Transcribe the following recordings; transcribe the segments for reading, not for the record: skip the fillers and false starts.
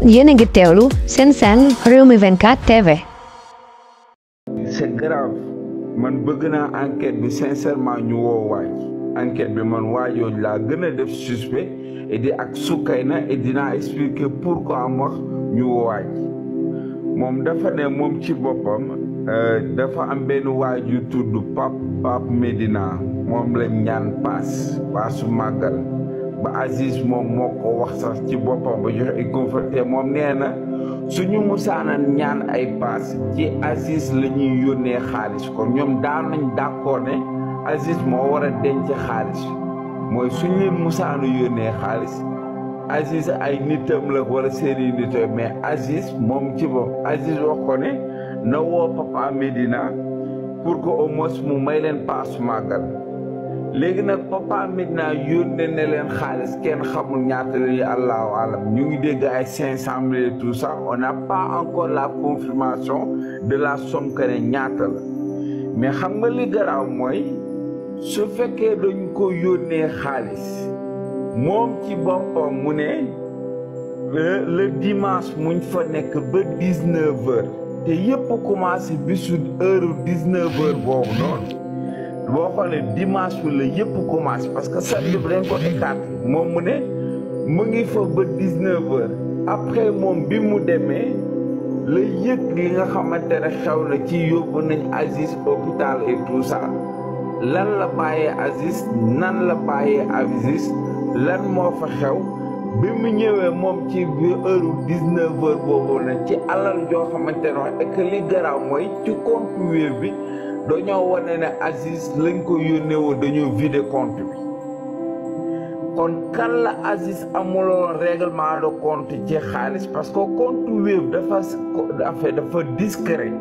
yéen a ngi teewlu seen Rewmi 24 TV. C'est grave man bëgg naa enquête bi sincèrement ñu woo waaj enquête bi man waajooju laa gën a def suspect et di ak Soukeyna et dinaa expliquer pourquoi am wax ñu woo waaj moom dafa ne moom ci boppam dafa am benn waaj yu tudd Pape Medina moom lañ ñaan paasu màggal ba Aziz moom moo ko wax sax ci boppam ba joxe ay conforté moom nee na suñu musaanan ñaan ay paas ci Aziz la ñuy yónnee xaalis kon ñoom daan nañ d'accord ne Aziz moo war a denc xaalis mooy suñu leen musaanu yónnee xaalis Aziz ay nitam la wala seeni nitam mais Aziz moom ci bopp Aziz wax ko ne na woo Papa Medina pour que au moins mu may leen paas màggal léegi nag Papa Medina yónnee ne leen xaalis kenn xamul ñaata la allahu alam ñu ngi dégg ay 500 000 et tout ça on n'a pas encore la confirmation de la somme que ne ñaata la mais xam nga li garaaw mooy su fekkee dañ ko yónnee xaalis moom ci boppam mu ne le dimanche muñ fa nekk ba 19h te yëpp commencé bisu heure 19h boobu noonu boo xoolee dimanche bi la yëpp commencé parce que samedi bi dañ ko écarté moom mu ne mu ngi fa ba 19h après moom bi mu demee la yëg li nga xamante ne xew na ci yóbbu nañ Aziz hôpital et tout ça lan la bàyyee Aziz nan la bàyyee Aziz lan moo fa xew bi mu ñëwee moom ci biir heure 19h boobu na ci alal joo xamante ne et que li garaaw mooy ci compte Wave bi dañoo wane ne Aziz lañ ko yónnee woon dañoo vider compte bi kon kan la Aziz amuloon règlement de compte ci xaalis parce que compte Wave dafa discret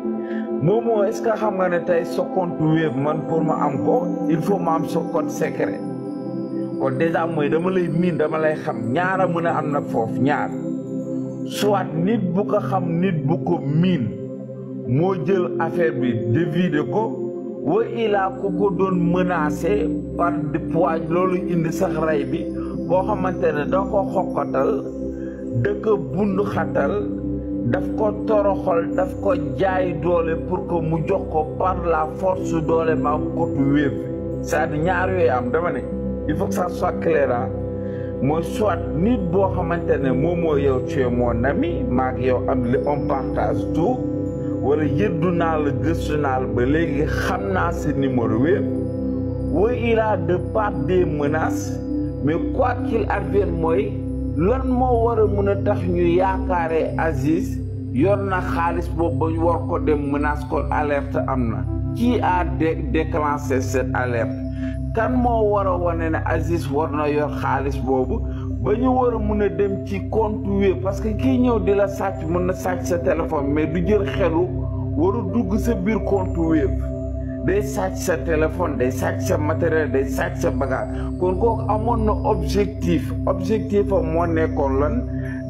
moomoo est-ce que xam nga ne tey sa compte Wave man pour ma am ko il faut ma am sa code secret kon déjà mooy dama lay miin dama lay xam ñaara mën a am nag foofu ñaar soit nit bu ko xam nit bu ko miin moo jël affaire bi deviner ko wa ilaa ku ko doon menacé par de poids loolu indi sax rey bi koo xamante ne da ko xokkatal da ko bundu xatal daf ko toroxal daf ko jaay doole pour que mu jox ko par la force doole ma am ko Wave c'est-à-dire ñaar yooyu am dama ne il faut que ça soit clair mooy soit nit boo xamante ne moom moo yow tu es mon ami maag yow am li on partage tout wala yëddu naa la gëstu naa la ba léegi xam naa sa numéro Wave wa ilaa de part des menaces mais quoi qu'il advienne mooy lan moo war a mën a tax ñu yaakaaree Aziz yor na xaalis boobu ba ñu war ko dem menace ko alerte am na qui a déclenché cette alerte kan moo war a wane ne Aziz war na yor xaalis boobu ba ñu war a mën a dem ci compte Wave parce que kii ñëw di la sàcc mën na sàcc sa téléphone mais du jël xelu waru dugg sa biir compte Wave day sàcc sa téléphone day sàcc sa matériel day sàcc sa bagage kon kooku amoon na objectif am moo nekkoon lan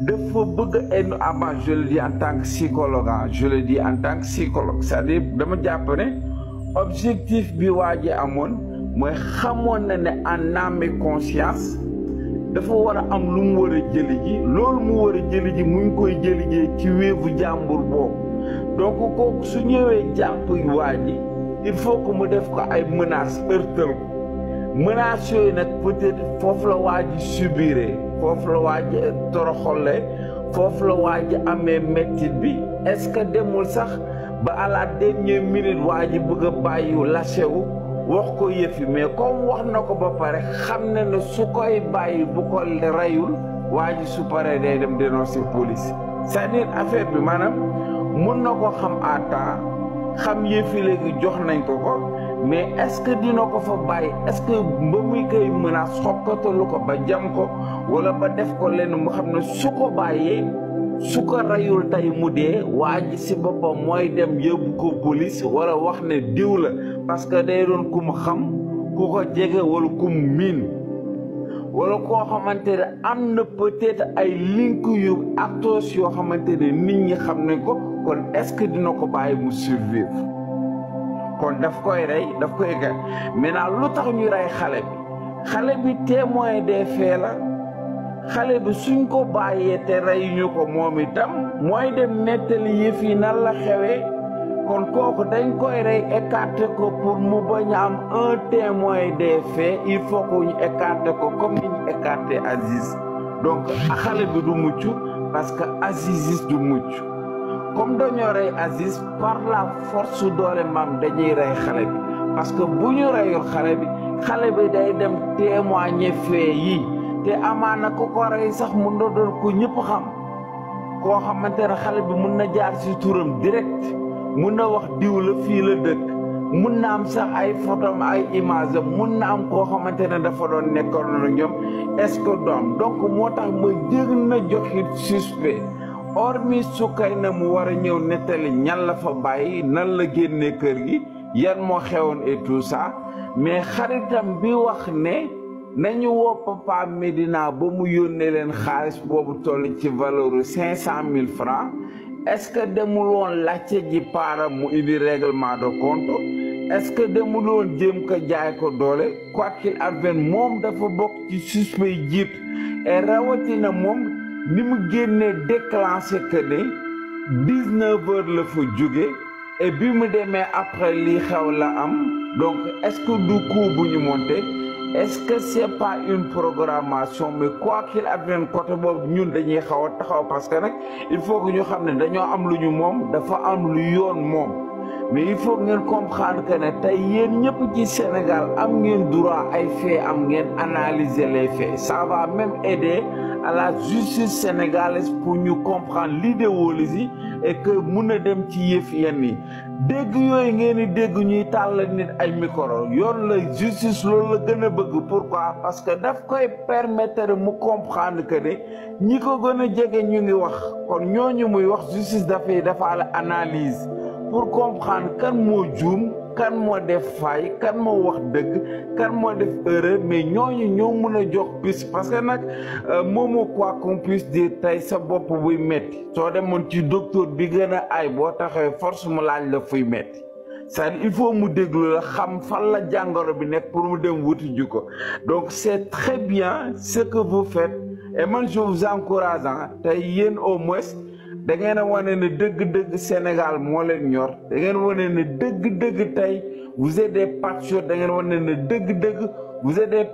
dafa bëgg a indi avant je le dis en tant que psychologue c'est-à-dire dama jàpp ne objectif bi waa ji amoon mooy xamoon na ne en âme et conscience dafa war a am lu mu war a jëli ji loolu mu war a jëli ji mu ngi koy jëli ji ci Wave jàmbur boobu donc kooku su ñëwee jàpp waa ji il faut que mu def ko ay menaces heurtal ko menaces yooyu nag peut-être foofu la waa ji subiré foofu la waa ji toroxolle foofu la waa ji amee mettit bi est-ce que demul sax ba à la dernière minute waa ji bëgg a bàyyi lâché wu wax ko yëfi mais comme wax na ko ba pare xam na ne su koy bàyyi bu ko reyul waa ji su paree day dem dénoncer police c'est-à-dire affaire bi maanaam mun na ko xam à temps xam yëfi léegi jox nañ ko ko mais est-ce que dina ko fa bàyyi est-ce que ba muy koy menace xokkatalu ko ba jam ko wala ba def ko lenn mu xam ne su ko bàyyee su ko reyul tey mu dee waa ji si boppam mooy dem yóbbu ko police wala wax ne diw la parce que day doon ku mu xam ku ko jege wala ku mu miin wala koo xamante ne am na peut-être ay link yu atos yoo xamante ne nit ñi xam nañ ko kon est-ce que dina ko bàyyi mu survivre kon daf koy rey daf koy ga maintenant lu tax ñu rey xale bi témoin des faits la xale bi suñ ko bàyyee te rey ñu ko moom itam mooy dem nettali yëf yi nan la xewee kon kooku dañ koy rey écarter ko pour mu bañ a am un témoin des faits il faut que ñu écarter ko comme ni ñu écarter Aziz donc xale bi du mucc parce que Aziz du mucc comme dañoo rey Aziz par la force doole maam dañuy rey xale bi parce que bu ñu reyul xale bi day dem témoigner fait yi te amaana ko ko rey sax mun na doon ko ñëpp xam koo xamante ne xale bi mun na jaar ci turam direct mun na wax diw la fii la dëkk mun na am sax ay photom ay image am mun na am koo xamante ne dafa doon nekkoon na ñoom est-ce que doom donc moo tax ma jëg na joxit suspect hormis Soukeyna mu war a ñëw nettali ñan la fa bàyyi nan la génnee kër gi yan moo xewoon et tout ça mais xaritam bi wax ne nañu woo Papa Médina ba mu yónnee leen xaalis boobu toll ci valeur 500 000 francs est-ce que demul woon laajte ji paara mu indi règlement de compte est-ce que demul woon jéem ko jaay ko doole quoi qu'il advienne moom dafa bokk ci suspect jiit et rawatina moom ni mu génnee déclenché que ne 19 heures la fa jóge et bi mu demee après lii xew la am donc est-ce que du coup bu ñu monté est-ce que c'est pas une programmation mais quoi qu'il advienne côté boobu ñun dañuy xaw a taxaw parce que nag il faut que ñu xam ne dañoo am lu ñu moom dafa am lu yoon moom mais il faut ngeen comprendre que ne tey yéen ñëpp ci Sénégal am ngeen droit ay faits am ngeen analyser les faits ça va même aider à la justice sénégalaise pour ñu comprendre l'idéologie et que mun a dem ci yëf yenn yi dégg yooyu ngeen di dégg ñuy tàll nit ay micro yoon la justice loolu la gën a bëgg pourquoi parce que daf koy permettre mu comprendre que ne ñi ko gën a jege ñu ngi wax kon ñooñu muy wax justice dafay dafa la analyse pour comprendre kan moo juum kan moo def fay kan moo wax dëgg kan moo def erreur mais ñooñu ñoo mën a jox piste parce que nag moomoo quoi qu'on puisse dire tey sa bopp buy metti soo demoon ci docteur bi gën a ay boo taxee force mu laaj la fuy metti c'est-à-dire il faut mu déglu la xam fan la jàngoro bi nekk pour mu dem wuti ji ko donc c'est très bien ce que vous faites et man je vous encourage tey yéen au moins da ngeen a wane ne dëgg-dëgg Sénégal moo leen ñor da ngeen wane ne dëgg-dëgg tey vous êtes des patriotes da ngeen wane ne dëgg-dëgg vous êtes des